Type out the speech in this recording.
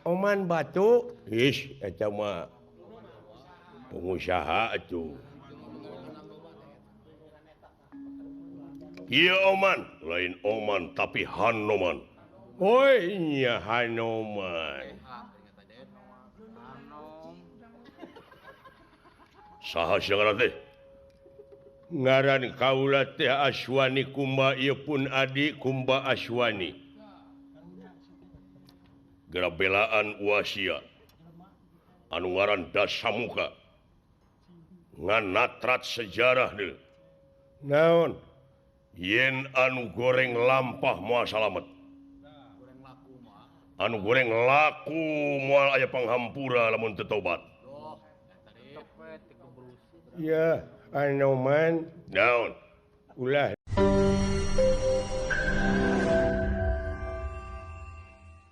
Oman Batu. Ih, eta mah pengusaha atuh. Iya Oman, lain Oman tapi Hanoman. Oh iya Hanoman. Saha sia ngaran teh? Ngaran kaula teh Aswani Kumba, ieu pun adi Kumba Aswani. Geura belaan uasia anu ngaran Dasamuka. Ngan natrat sejarah deui. Naon? Yen anu goreng lampah moal salamet. Anu goreng laku moal aya panghampura lamun teu tobat. Ya, Anoman. Naon? Ulah